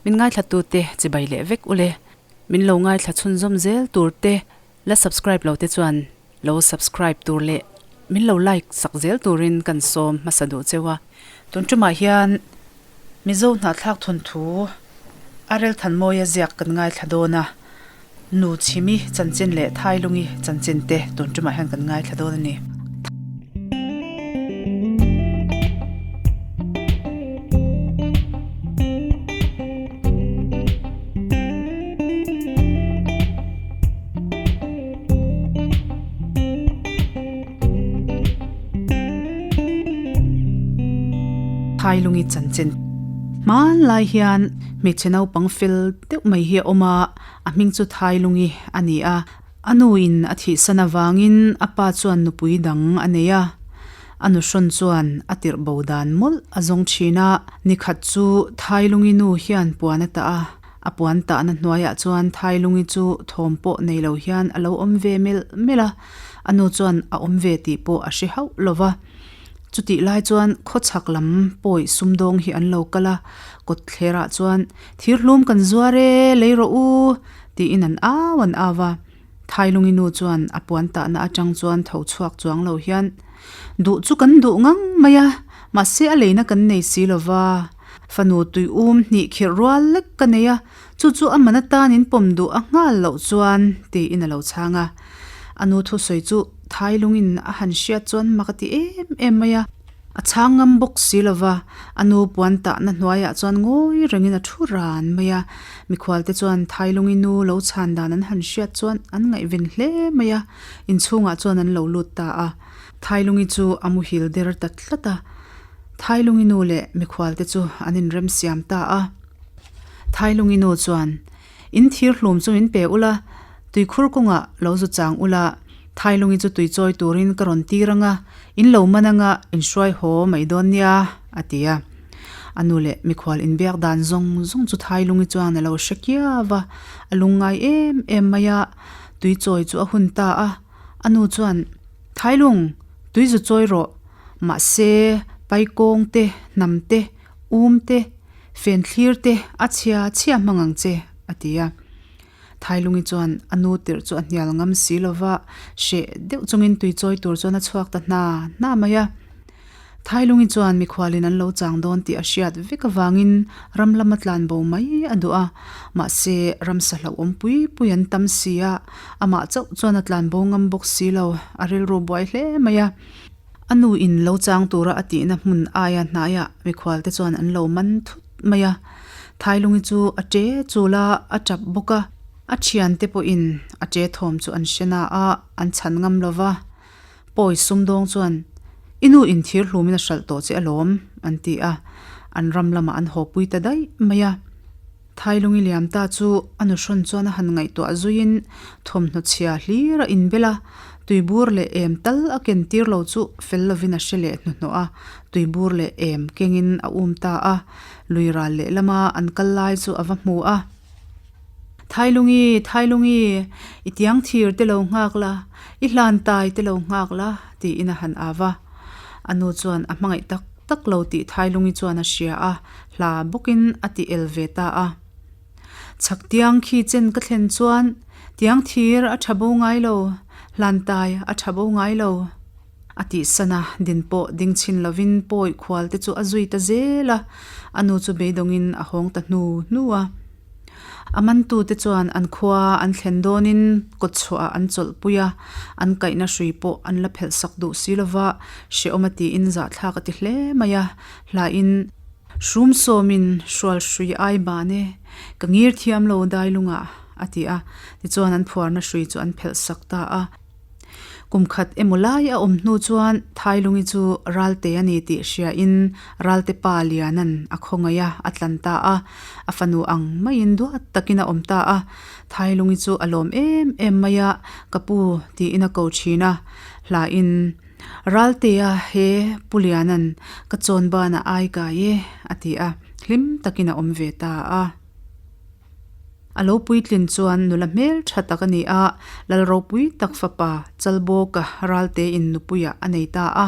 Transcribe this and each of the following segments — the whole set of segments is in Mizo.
Min ngaithlatute chibai leh vek ule. Min lo ngaithla chhunzawm zel tur te, la subscribe lo te chuan lo subscribe tur leh min lo like sak zel turin kan sawm hmasa duh cheu a. Tun tumah hian Mizo hnahthlak thawnthu a Relthanmawia ziak kan ngaithla dawn a, Nu Chhimi chanchin leh Thailungi chanchin te tun tumah hian kan ngaithla dawn a ni. Thailungi chanchin Hmanlai hian hmeichhe naupang fel deuh mai hi a awm a, a hming chu Thailungi a ni a. A nuin a thihsan avangin a pa chuan nupui dang a nei a, a nuhrawn chuan a tirh bo dan mawlh a zawng thin a. Nikhat chu Thailungi nu hian puan a tah a, a puan tahna hnuaiah chuan Thailungi chu thawm pawh nei lo hian a lo awm ve melh melh a, a nu chuan a awm ve tih pawh a hre hauh lo va. Chutih lai chuan khawchhak lam pawi sumdawng hi an lo kal a, kawtthlerah chuan, Thirhlum kan zuar e, lei rawh u! Tiin an au an au a. Thailungi nu chuan a puan tahna atang chuan tho chhuak chuang lo hian, Duh chu kan duh ngang mai a, mahse a leina kan nei si lo va. Fanu tui um hnih khirh rual lek ka nei a, chu chu a man atan in pawm duh a nghal loh chuan, tiin a lo chhang a. A nu thusawi chu Thailungin a han hriat chuan mak a ti em em mai a. A chhang ngam bawk si lo va, a nu puan tahna hnuaiah chuan ngawi rengin a thu ran mai a. Mikhualte chuan Thailungi nu lo chhan dan an han hriat chuan an ngaihven hle mai a, inchhungah chuan an lo lut ta a. Thailungi chu a muhil der ta tlat a, Thailungi nu leh mikhualte chu an inremsiam ta a. Thailungi nu chuan, In thir hlum chu min pe ula, tuikhur kawngah lo zu chang ula, Thailungi chu tui chawi turin ka rawn tir anga, in lo man anga in hruai haw mai dawn nia, a ti a. A nu leh mikhual inbiak dan zawng zawng chu Thailungi chuan a lo hre kiau va, a lungngai em em mai a, tui chawi chu a hun ta a. A nu chuan, Thailung, tui zu chawi rawh, mahse, paikawng te, hnam te, um te, Fen thlir te a chhia chhia hmang ang che, a ti a. Thailungi chuan a nu tirh chu a hnial ngam si lo va, hreh deuh chungin tui chawi tur chuan a chhuak ta hna hna mai a. Thailungi chuan mikhualin an lo chang dawn tih a hriat vek avangin ram lama tlan bo mai a duh a, mahse ramsa hlauhawm pui pui an tam si a, amah chauh chuan a tlan bo ngam bawk si lo, a rilru buai hle mai a. A nu in lo chang tura a tihna hmun aia hnaiah mikhualte chuan an lo man thut mai a. Thailungi chu a che chul a, a tap bawk a. A thiante pawhin a che thawm chu an hre na a, an chhan ngam lo va. Pawi sumdawng chuan, I nu in thir hlumin a hralh tawh che alawm, an ti a. An ram lamah an haw pui ta daih mai a. Thailungi liam ta chu a nuhrawn chuan a han ngaihtuah zuiin thawmhnaw chhia hlir a inbel a, tuibur leh em tal a ken tir lo chu fel lovin a hre leh hnuhnawh a, tuibur leh em kengin a um ta a, lui ral lehlama an kal lai chu a va hmu a. Thailungi, Thailungi, i tiang thir te lo nghak la, i hlan tai te lo nghak la, tiin a han av a. A nu chuan a hmangaih tak tak lo tih Thailungi chuan a hria a, hla bawkin a ti el ve ta a. Chhak tiang khi chen ka thlen chuan tiang thir a tha bo ngai lo, hlantai a tha bo ngai lo. A tihsan a, din pawh ding chhin lovin pawi khual te chu a zui ta zel a, a nu chu beidawngin a hawng ta hnu hnu a. A mantute chuan an khua an thlen dawnin kawtchhuahah an chawlhpui a, an kaihna hrui pawh an la phelh sak duh si lova, hrehawm a tiin zahthlak a ti hle mai a, hlain. Hrum sawmin hrual hrui ai ban e, ka ngir thiam lo dailungah, a ti a, tichuan an phuarna hrui chu an phelh sak ta a. Kum khat emaw lai a awm hnu chuan Thailungi chu Ralte a ni tih hriain Ralte pa Liana'n a khawngaih a, a tlan ta a. A fanu ang maiin duat takin a awm ta a. Thailungi chu a lawm em em mai a, Ka pu tiin a ko thin a. Hlain, Raltea he Pu Liana'n ka chawn banah ai kai e, a ti a, hlim takin a awm ve ta a. A lo puitlin chuan nula hmel tha tak a ni a, lal ropui tak fapa Chalbawka Raltein nupuiah a nei ta a.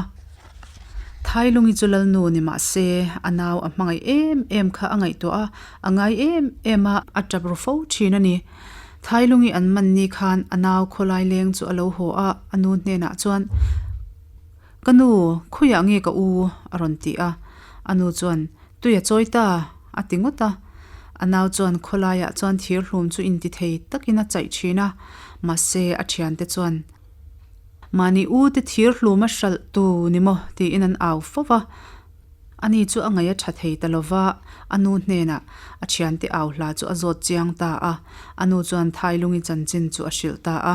Thailungi chu Lalnu ni mah se, a nau a hmangaih em em kha a ngaihtuah a, a ngai em em a, a tap ru fo thin a ni. Thailungi an man ni khan a nau khawlai leng chu a lo haw a, a nu hnenah chuan, Ka nu, khawiah nge ka u? a rawn ti a. A nu chuan, Tui a chawi ta, a ti ngawt a. A nau chuan khawlaiah chuan thir hlum chu intithei takin a chaih thin a, mahse a thiante chuan, Mahni u te thir hlum a hralh tu ni maw? tiin an au fo va. Ani chu a ngaih a tha thei ta lo va, a nu hnenah a thiante au hla chu a zawt chiang ta a. A nu chuan Thailungi chanchin chu a hrilh ta a.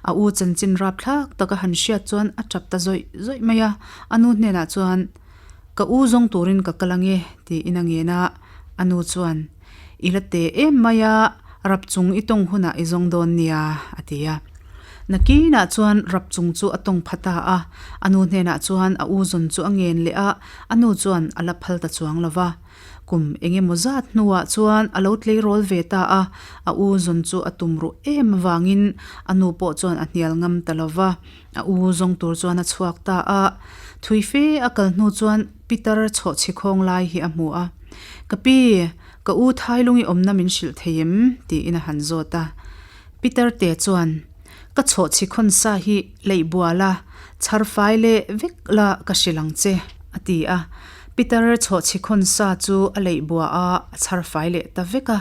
A u chanchin rapthlak tak a han hriat chuan a tap ta zawih zawih mai a. A nu hnenah chuan, Ka u zawng turin ka kal ange, tiin a ngen a. A nu chuan, I la te em mai a, rap chung i tawng hunah i zawng dawn nia, a ti a. Nakinah chuan rap chung chu a tawng pha ta a, a nu hnenah chuan a u zawn chu a ngen leh a, a nu chuan a la phal ta chuang lo va. Kum eng emaw zat hnuah chuan a lo tleirawl ve ta a, a u zawn chu a tum ruh em avangin a nu pawh chuan a hnial ngam ta lo va, a u zawng tur chuan a chhuak ta a. Thui fe a kal hnu chuan Pitar chhawhchhi khawng lai hi a hmu a, Ka pi, ka u Thailungi awmna min hrilh thei em? tiin a han zawt a. Pitar te chuan, Ka chhawhchhi khawn sa hi leih bual a, chhar fai leh vek la ka hrilh ang che, a ti a. Pitar chhawhchhi khawn sa chu a leih bua a, a chhar fai leh ta vek a.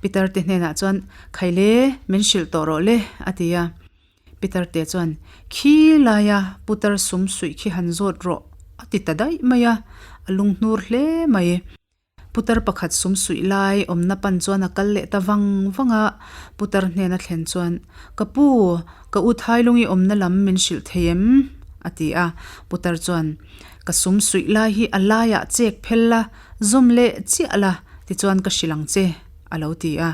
Pitar te hnenah chuan, Khaile, min hrilh tawh rawh le, a ti a. Peter te chuan, Khi laia putar sum suih khi han zawt rawh, a ti ta daih mai a, a lunghnur hle mai. Putar pakhat sum suih lai awmna pan chuan a kal leh ta vang vang a, putar hnena thlen chuan, Ka pu, ka u Thailungi awmna lam min hrilh thei em? a ti a. Putar chuan, Ka sum suih lai hi a laiah chek phel la, zawm leh chiah la, tichuan ka hrilh ang che, a lo ti a.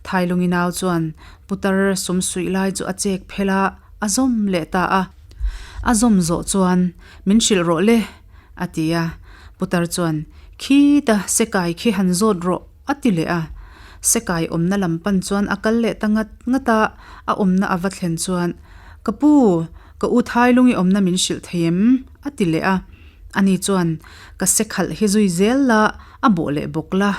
Thailungi nau chuan putar sum suih lai chu a chek phel a, a zawm leh ta a. A zawm zawh chuan, Min hrilh rawh le, a ti a. Putar chuan, Khita sekai khi han zawt rawh, a ti leh a. Sekai awmna lam pan chuan a kal leh ta ngat ngat a, a awmna a va thlen chuan, Ka pu, ka u Thailungi awmna min hrilh thei em? a ti leh a. Ani chuan, Ka sekhalh hi zui zel la, a bawh leh bawk la,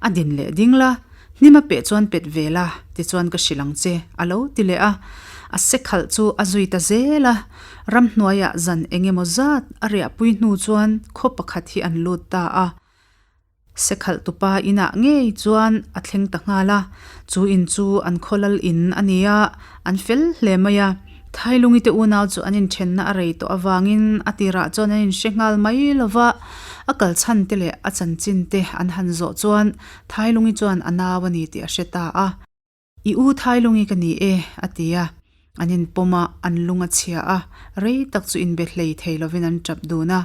a din leh ding la, hnim a peh chuan pet ve la, tichuan ka hrilh ang che, a lo ti leh a. A sekhalh chu a zui ta zel a, ramhnuaiah zan eng emaw zat a riahpui hnu chuan khaw pakhat hi an lut ta a. Sekhalh tupa inah ngei chuan a thleng ta nghal a, chu in chu an khaw lal in a ni a, an fel hle mai a. Thailungi te unau chu an inthenna a rei tawh avangin a tirah chuan an inhre nghal mai lo va, a kal chhan te leh a chanchin te an han zawh chuan Thailungi chuan a nau a ni tih a hre ta a. I u Thailungi ka ni e, a ti a. An inpawm a, an lung a chhia a, rei tak chu inbe hlei thei lovin an tap dun a.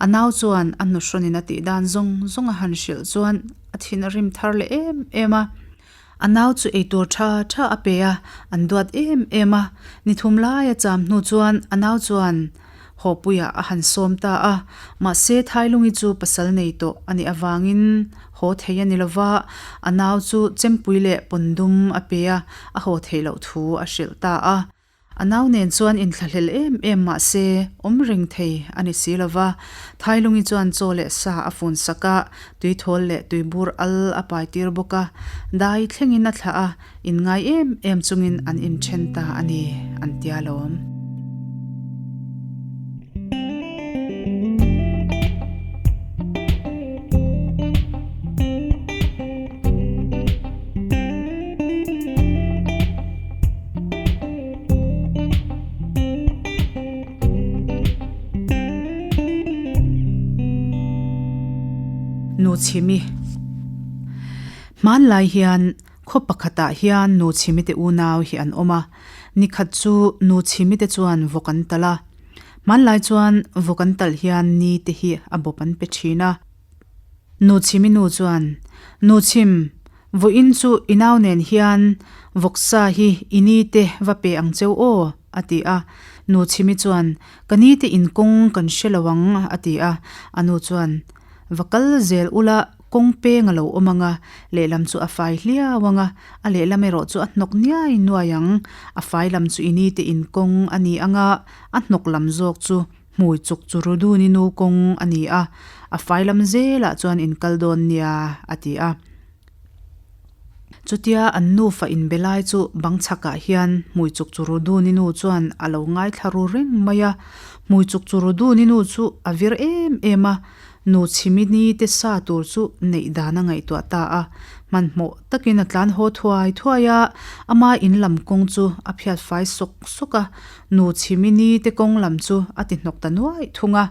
A nau chuan a hnuhrawnin a tih dan zawng zawng a han hrilh chuan a thin a rim thar leh em em a. A nau chu eitur tha tha a pe a, an duat em em a. Ni thum lai a cham hnu chuan a nau chuan hawpuiah a han sawm ta a. Mahse Thailungi chu pasal nei tawh a nih avangin haw thei a ni lo va, a nau chu chempui leh pawndum a pe a, a haw theih loh thu a hrilh ta a. A nau nen chuan inthlahlel em em mah se, awm reng thei a ni si lo va. Thailungi chuan chaw leh sa a fun sak a, tuithawl leh tuibur al a pai tir bawk a. Dai thlengin a thlah a, inngai em em chungin an inthen ta a ni, an tia lawm. Nu Chhimi Hmanlai hian khaw pakhatah hian Nu Chhimi te unau hi an awm a, nikhat chu Nu Chhimi te chuan vawk an talh a. Hmanlai chuan vawk an talh hian ni te hi a bawp an pe thin a. Nu Chhimi nu chuan, Nu Chhim, Vawiin chu i nau nen hian vawksa hi i ni te va pe ang cheu aw, a ti a. Nu Chhimi chuan, Ka ni te in kawng kan hre lo ang, a ti a. A nu chuan, Va kal zel ula, kawng peng a lo awm ang a, lehlam chu a fai hliau ang a, a lehlam erawh chu a hnawk niai nuai ang. A fai lam chu i ni te in kawng a ni ang a, a hnawk lam zawk chu. Hmui chuk chu Ruduni nu kawng a ni a, a fai lam zelah chuan in kal dawn nia, a ti a. Chutia an nufa inbe lai chu bang chhakah hian hmui chuk chu Ruduni nu chuan a lo ngaithla ru reng mai a. Hmui chuk chu Ruduni nu chu a vir em em a, nu chhimini te sa tur chu neih dan a ngaihtuah ta a. Hmanhmawh takin a tlan haw thuai thuai a, ama in lam kawng chu a phiat fai sawk sawk a, nu chhimini te kawng lam chu a ti hnawk ta nuaih thung a.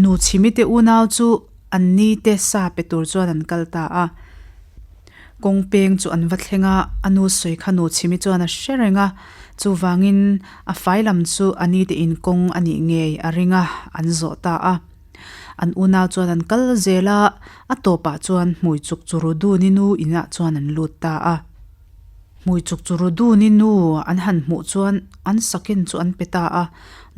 Nu chhimi te unau chu an ni te sa pe tur chuan an kal ta a. Kawng peng chu an va thleng a, a nu sawi kha nu chhimi chuan a hre reng a, chuvangin a fai lam chu a ni te in kawng a nih ngei a ring a, an zawh ta a. An unau chuan an kal zel a, a tawpah chuan hmui chuk chu Ruduni nu inah chuan an lut ta a. Hmui chuk chu Ruduni nu an han hmuh chuan an sakin chu an pe ta a,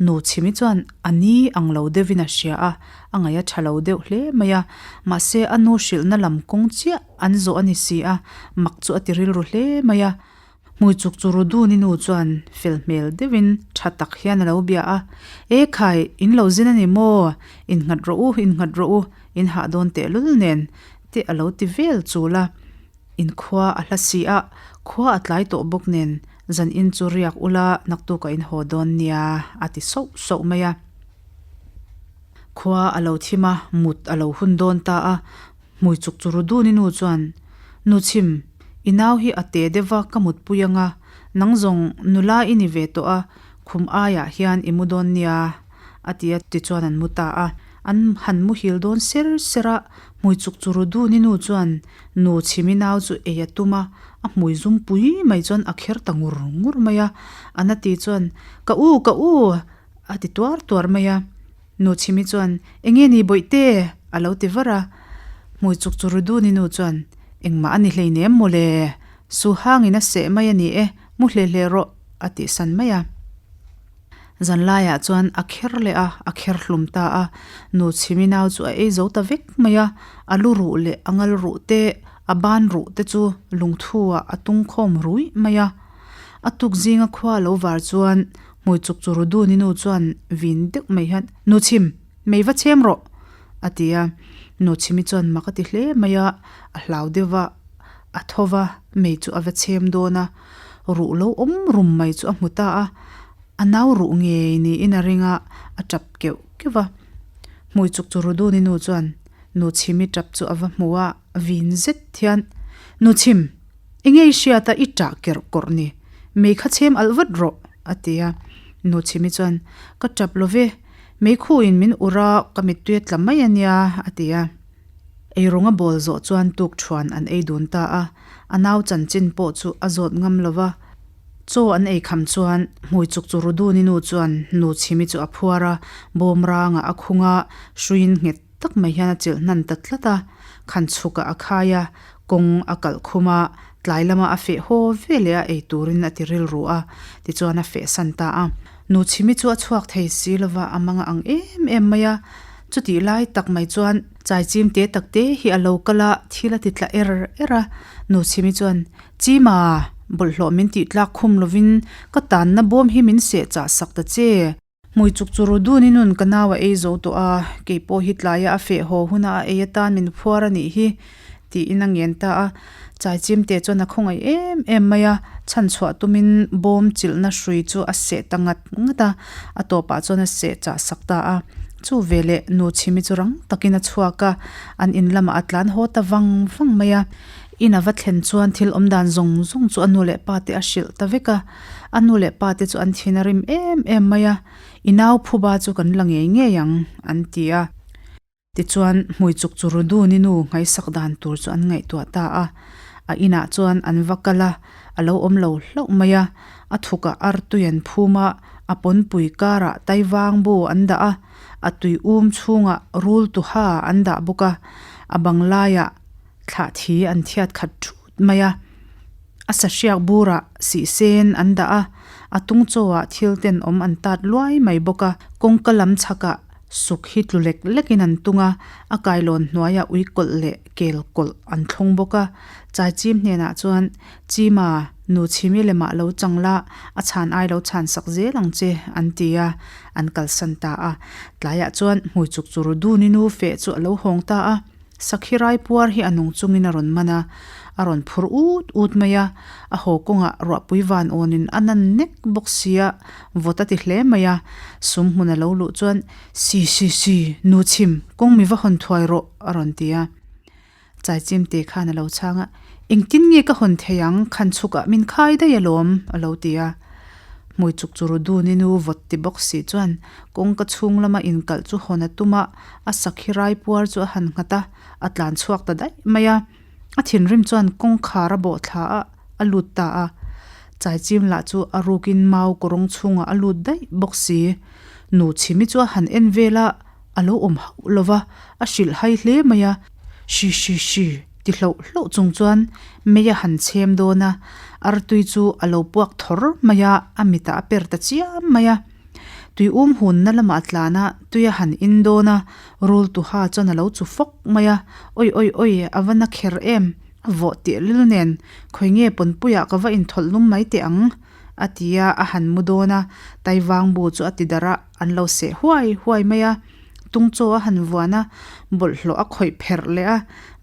nu chhimi chuan a ni ang lo deuhin a hria a, a ngaih a tha lo deuh hle mai a, mahse a nu hrilhna lam kawng chiah an zawh a ni si a, mak chu a ti rilru hle mai a. Hmui chuk chu Ruduni nu chuan fel hmel deuhin tha tak hian a lo bia a, E khai, in lo zin a ni maw? Innghat rawh u, innghat rawh u, in hah dawn tehlul nen te a lo ti vel chul a. In khua a hla si a, khua a tlai tawh bawk nen zan in chu riak ula naktuk a in haw dawn nia a ti sauh sauh mai a. Khua a lo thim a, mut a lo hun dawn ta a, hmui chuk chu ru dun i nu chuan, Nu chhim, i nau hi a te deuh va ka mutpui anga, nang zawng nula i ni ve tawh a, khum aiah hian i mu dawn nia a ti a tichuan an mu ta a. An han muhil dawn ser ser a, hmui chuk chu ru dun i nu chuan Nu chhimi nau chu ei a tum a, a hmui zum pui mai chuan a kher ta ngur ngur mai a. A na ti chuan, Ka u, ka u! a ti tuar tuar mai a. Nu chhimi chuan, Enge ni bawihte? a lo ti var a. Hmui chuk chu Ruduni nu chuan, Engmah a ni hleinem mawle, su hangin a seh mai a ni e, mu hle hle rawh, a tihsan mai a. Zan laiah chuan a kher leh a, a kher hlum ta a. Nu chhimi nau chu a ei zo ta vek mai a, a lu ruh leh a ngal ruh te, a ban ruh te chu lungthu ah a tung khawm ruih mai a. A tuk zinga khua a lo var chuan hmui chuk chu Ruduni nu chuan vin deuh mai hian, Nu chhim, mei va chhem rawh! a ti a. Nu chhimi chuan mak a ti hle mai a, a hlau deuh va, a tho va, mei chu a va chhem dawn a. Ruh lo awm rum mai chu a hmu ta a, a nau ruh ngei niin a ring a, a tap keuh keuh va. Hmui chuk chu Ruduni nu chuan Nu Chhimi tap chu a va hmu a, vin zet hian, Nu Chhim, enge i hriat a i tah kerh kawrh ni, mei kha chhem alh vat rawh, a ti a. Nu Chhimi chuan, Ka tap lo ve, meikhuin min ur a, ka mittui a tla mai a nia, a ti a. Eirawng a bawl zawh chuan tuk thuan an ei dun ta a, a nau chanchin pawh chu a zawt ngam lo va. Chaw an ei kham chuan hmui chuk chu Ruduni nu chuan nu chhimi chu a phuar a, bawm rangah a khung a, hruiin nghet tak mai hian a chilh hnan ta tlat a, khan chhukah a khai a, kawng a kalh khum a, tlai lama a feh haw ve leh a ei turin a ti rilru a, tichuan a feh san ta a. Nu chhimi chu a chhuak thei si lova a mang a ang em em mai a, chutih lai tak mai chuan chai chim te tak te hi a lo kal a, thil a ti tla er er a, nu chhimi chuan, Chima, bawlhhlawh min tih tlak khum lovin ka tanna bawm hi min seh chah sak ta che. Hmui chuk chu ru dun i nun ka nau a ei zo tawh a, kei pawh hi tlaia a feh haw huna a ei atan min phuar a nih hi, tiin a ngen ta a. Chai chimte chuan a khawngaih em em mai a, chhan chhuah tumin bawm chilhna hrui chu a seh ta ngat ngat a, a tawpah chuan a seh chah sak ta a. Chu veleh nu chhimi chu rang takin a chhuak a, an in lamah a tlan haw ta vang vang mai a. In a va thlen chuan thil awm dan zawng zawng chu a nu leh pa te a hrilh ta vek a, a nu leh pa te chu an thin a rim em em mai a, I nau phuba chu kan la ngei ngei ang, an ti a. Tichuan, hmui chuk chu Ruduni nu nghaisak dan tur chu an ngaihtuah ta a. A inah chuan an va kal a, a lo awm lo hlauh mai a. A thukah artui an phum a, a pawnpui karah taivang bu an dah a, a tui um chhungah rul tuha an dah bawk a, a bang laiah thlah thi an thiat khat thut mai a. A sahriak burah sihsen an dah a, a tung chawah thil tenawm an tat luai mai bawk a. Kawngka lam chhakah. Suk hi tlu lek lekin an tung a, a kailawn hnuaiah ui kawlh leh kel kawlh an thlawng bawk a. Chaichim hnenah chuan, Chima, nu chhimi lemah lo chang la, a chhan ai lo chhan sak zel ang che, an ti a, an kalsan ta a. Tlaiah chuan hmui chuk chu Ruduni nu feh chu a lo hawng ta a. Sakhi rai puar hi a nung chungin a rawn man a, a rawn phur ut ut mai a, a haw kawngah ruahpui van awnin a nan nek bawk sia, vawt a ti hle mai a, sum hmun a lo luh chuan, Si si si, nu chhim, kawng mi va hawn thuai rawh, a rawn ti a. Chaichim te khan a lo chhang a, Engtin nge ka hawn thei ang, khan chhukah min khai daih alawm, a lo ti a. Hmui chuk chu ru dun i nu vawt ti bawk si chuan kawngka chhung lama inkalh chu hawn a tum a, a sakhi rai puar chu a han nghat a, a tlan chhuak ta daih mai a. A thinrim chuan kawngkhar a bawh thla a, a lut ta a. Chaichim lah chu a rukin mau kawrawng chhungah a lut daih bawk si. Nu chhimi chu a han en vel a, a lo awm hauh lo va, a hrilh hai hle mai a. Shi shi shi ti hloh hloh chung chuan mei a han chhem dawn a, artui chu a lo puak thawr mai a, a mitah a per ta chiam mai a. Tui um hunna lamah a tlan a, tui a han in dawn a, rul tuha chuan a lo chu fawk mai a, Oi oi oi, a va na kher em, a vawh teh lul nen, khawi nge pawnpuiah ka va inthawlh lum mai teh ang, a ti a, a han mu dawn a, Taivang bu chu a ti darh a, an lo seh huai huai mai a, tung chaw a han vuan a, bawlhhlawh a khawih pherh leh a,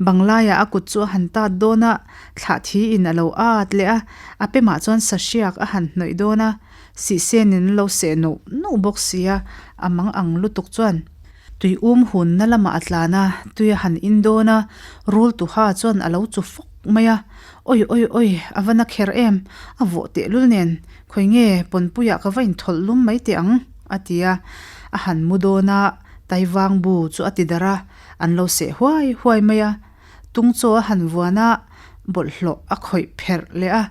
banglaiah a kut chu a han tat dawn a, thlah thiin a lo at leh a, a pemah chuan sahriak a han hnawih dawn a. Sihsenin lo seh nuh nuh bawk sia, a mang ang lutuk chuan tui um hunna lamah a tlan a, tui a han in dawn a, rul tuha chuan a lo chu fawk mai a, Oi oi oi, a va na kher em, a vawh tehlul nen, khawi nge pawnpuiah ka va inthawlh lum mai teh ang, a ti a, a han mu dawn a, Taivang bu chu a ti darh a, an lo seh huai huai mai a. Tung chaw a han vuan a, bawlhhlawh a khawih pherh leh a,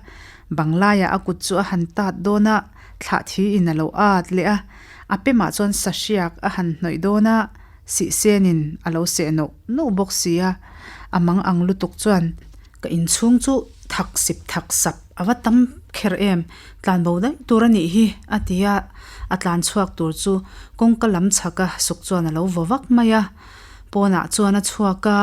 banglaiah a kut chu a han tat dawn a, thlah thiin a lo at leh a, a pemah chuan sahriak a han hnawih dawn a, sihsenin a lo seh noh noh bawk si a, a mang ang lutuk chuan ka inchhung chu thak sip thak sap a va tam kher em, tlan bo daih tur a nih hi a ti a, a tlan chhuak tur chu kawngka lam chhaka suk chuan a lo vaw vak mai a. Pawnah chuan a chhuak a,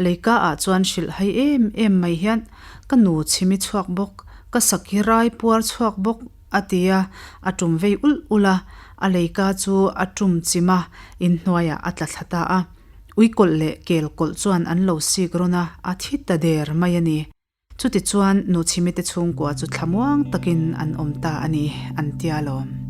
leika ah chuan hrilh hai em em mai hian ka nu chhimi chhuak bawk, ka sakhi rai puar chhuak bawk a ti a, a tum vei ulh ulh a, a leika chu a tum chim a, inhnuaiah a tla thla ta a. Ui kawlh leh kel kawlh chuan an lo sik rawn a, a thi ta der mai a ni. Chutichuan nu chhimite chhungkua chu thlamuang takin an awm ta a ni, an tia lawm.